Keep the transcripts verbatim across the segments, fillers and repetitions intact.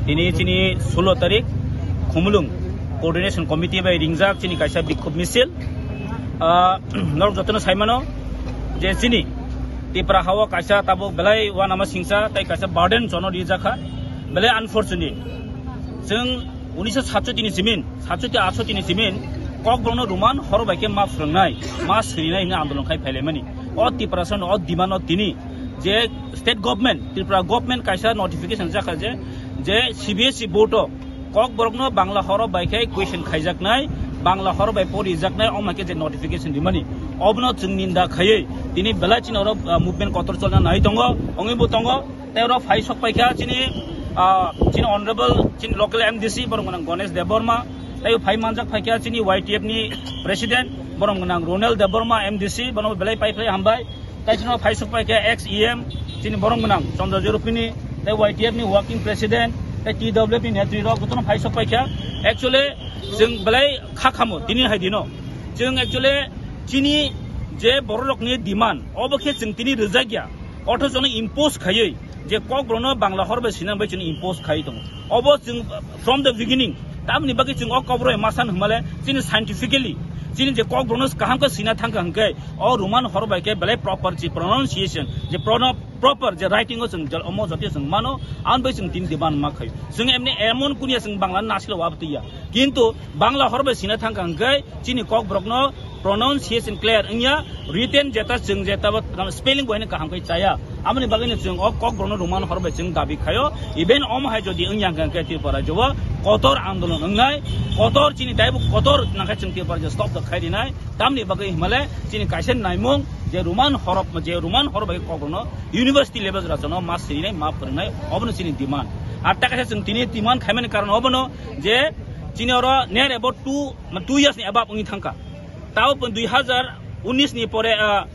Tini chini sulo tarik Khumulwng Coordination Committee bai ringjak chini kaisa bikhub misil. Ah, norok jotono saimano je chini Tipra hao kaisa tabuk belai uanama singsa tei kaisa burden jono rijakha, belai unfortunate. Chwng unisho satshoti ni simin, satshoti atshoti ni simin Kokborokno Roman horo bai khe ma phwrwngnai, ma sirinai hwnwi andolon khai phailaimani. O Tiprasano o demand no tini je state government, Tripura government kaisa notification jakha je, je C B S E board o Kokborokno Bangla horo bai khe question khaijaknai, Bangla horo bai porijaknai, omo khe je notification rimani. Obono chwng ninda khaiwi tini belai chini oro, ah, movement kotor cholna nai tongo, wngwi bo tongo. Tei oro phai sok paikha chini, ah, chini honorable, chini local M D C, borok gwnang Ganesh Debbarma. Tei phai manjak paikha chini Y T F ni president, borok gwnang Ronel Debbarma M D C, bono belai pai phai hambai. Tei chini phai sok paikha ex E M, chini borok gwnang Chandra Jorupini, tei Y T F ni working president, tei T W F ni netri rok jotono phai sok paikha. Actually, chwng belai kha khamo, tini hai dino. Chwng actually chini je borok rokni demand, obo khe chwng tini rwjak ya. Othocho no impose khaiwi je Kokborokno Bangla hor bai sina bai chini impose khaiwi tongo. Obo chwng from the beginning, tamni bagwi chwng o Kokborok bai ma san hwnmale chini scientifically chini je Kokborokno kaham khe sina thangkha hwnkhe o Roman hor bai khe belai proper chi pronunciation je prono-, proper je writing o chwng jal omo jati chwng mano, ang bai chwng tin demand ma khai. Chwng emni emon kunia chwng Bangla nasilo wab tiya. Kintu Bangla hor bai sina thangkha hwnkhe chini Kokborokno pronunciation clear wngya, written jeta chwng jeta bo spelling bo haino kaham khe chaya. Aboni bagwino chwng o Kokborokno Roman hor bai chwng dabi khaio. Even omo hai jodi wngya hwnkhe Tripura rajyo o kotor andolon wngnai, kotor chini taibo kotor nangkhe chwng Tripura rajyo stop da khai rinai. Tamni bagwi himale chini kaisa naimung je Roman hor, je Roman hor bai Kokborokno university level jora jono ma sirinai, ma phwrwngnai, obono chini demand. Ar ta kaisa chwng tini demand khaimani karon obono je chini oro near about two, two years ni above wngwi thangkha. Tao pun dui hazar unis ni pore, ah,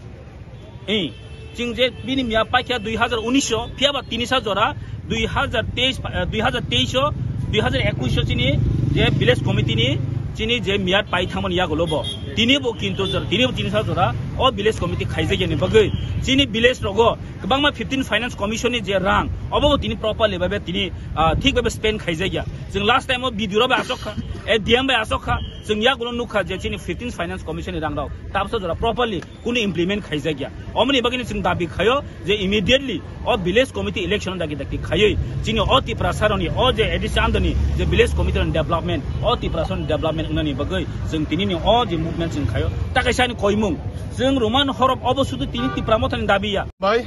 eh, chwng je bini miya paikha dui hazar unis o, phiya ba tini sa jora dui hazar teis, ah, dui hazar teis o, dui hazar ekuis o chini je village committee ni chini je miya pai thangmani yagulo bo. Tini bo kintu jora, tini bo tini sa jora o village committee khaijakya ni bagwi chini village rogo kwbangma fifteen Finance Commission ni je rang, obo bo tini properly babe tini, ah, thik babe spend khaijakya. Chwng last time o B D O rok bai asok kha, eh, D M bai asok kha, chwng yagulo nukha je chini fifteen Finance Commission ni rang rok tabsa jora properly kunu implement khaijakya. Omoni bagwino chwng dabi khaio je immediately o village committee election dagi dagi khaiwi chini o Tiprasa rokni o je A D C under ni je village committee rokni development, o Tiprasa rokni development wngnani bagwi chwng tini ni o je movement chwng khaio. Ta kaisa ni koimung, chwng Roman horof obo sudu tini Tipra Mothani dabi ya. Bai,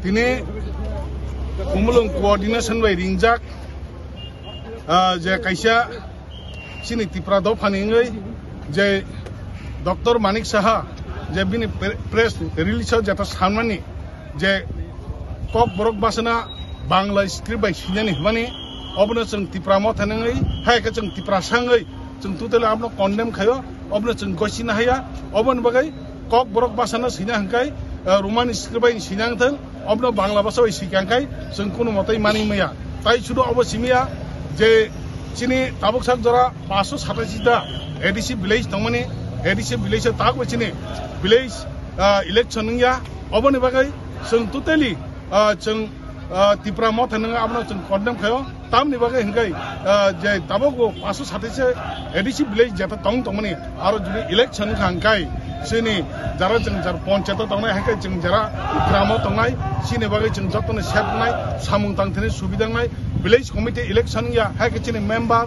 tini Khumulwng coordination bai ringjak, ah, je kaisa chini Tipra dophani wngwi je Doctor Manik Saha je bini pre-, press release o jeta sanmani je Kokborok bwsana Bangla script bai sinani hwnmani, obono chwng Tipra Mothani wngwi, hai khe chwng Tiprasa wngwi chwng totally abono condemn khaio, obono chwng gosina haya, oboni bagwi Kokborok bwsano sina hwnkhe, eh, Roman script bai sina wngthwng, obono Bangla bwsa bai sika hwnkhe chwng kunu mwtai manwi maya. Tai sudu obo simiya je chini tabuk sak jora paanch sho satashi ta A D C village tongmani, A D C village o tak bai chini village, ah, election wngya. Oboni bagwi chwng totally, ah, chwng, ah, Tipra Motha nung abono chwng condemn khaio. Tamni bagwi hwnkhe, ah, je tabuk bo paso sati se A D C village jeta tong tongmani, aro jodi election wngkha hwnkhe chini jara chwng jar ponchayat o tongnai, hai khe chwng jara gramo tongnai, chini bagwi chwng jotono sep wngnai, samung tang thani subida wngnai, village committee election ya, hai khe chini member,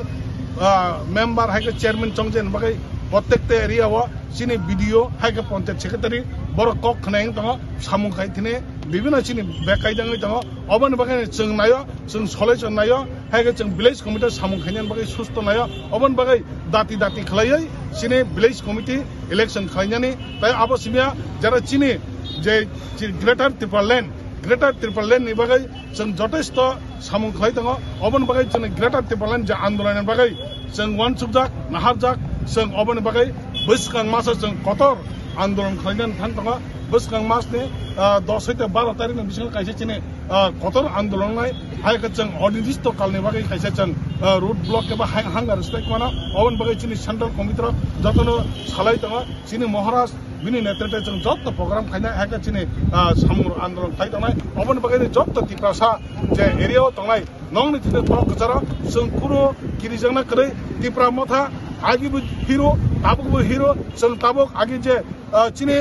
ah, member hai khe chairman chongjani bagwi prottekta area o chini B D O hai khe ponchayat secretary borok kok khwnai wng tongo, samung khai thini bibino chini bek kaijangwi tongo, oboni bagwi chwng naio. Chwng solution naio, hai khe chwng village committee samung khainani bagwi susto naio, oboni bagwi dati dati khlaiwi chini village committee election khlainani, tai abo simiya jara chini je chi Greater Tipraland, Greater Tipraland ni bagwi chwng jotesto samung khlai tongo, oboni bagwi chwng Greater Tipraland je andolon ni bagwi chwng uansukjak, naharjak, chwng oboni bagwi bwskang masa chwng kotor andolon khlainani thang tongo, bwskang mas ni, ah, dos hoite baro tarikh ni bisingo kaisa chini ah, kotor andolon nai, hai khe chwng onirdisto kalni bagwi kaisa chwng, ah, road block eba hang-, hunger strike mano, oboni bagwi chini central committee rok jotono salai tongo, chini Maharaj bini netrite chwng joto program khainai, hai khe chini, ah, samung andolon khai tongnai, oboni bagwi joto Tiprasa je area o tongnai, nokni thide tok kwcharo chwng kunu kirijakna kwrwi Tipra Motha, agi bo hero, tabuk bo hero, chwng tabuk agi je ah, chini,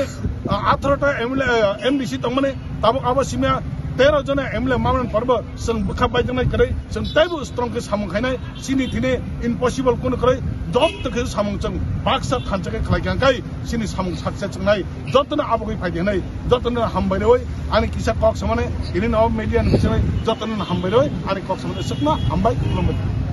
ah, atharo ta M L A, ah, M D C tongmani, tabuk abo simiya tero jona M L A mamani porbo chwng bwkha baijaknai kwrwi, chwng teibo strong khe samung khainai, chini thini impossible kunu kwrwi, joto khe samung chwng baksa thansa khe khlai kha, kai chini samung success wngnai, jotono abogwi phaidi hwnwi, jotono hambai rwi, ani kisa kok samani, ini no media ni bisingo jotono hambai rwi, ani kok samani swkno hambai, khulumbai.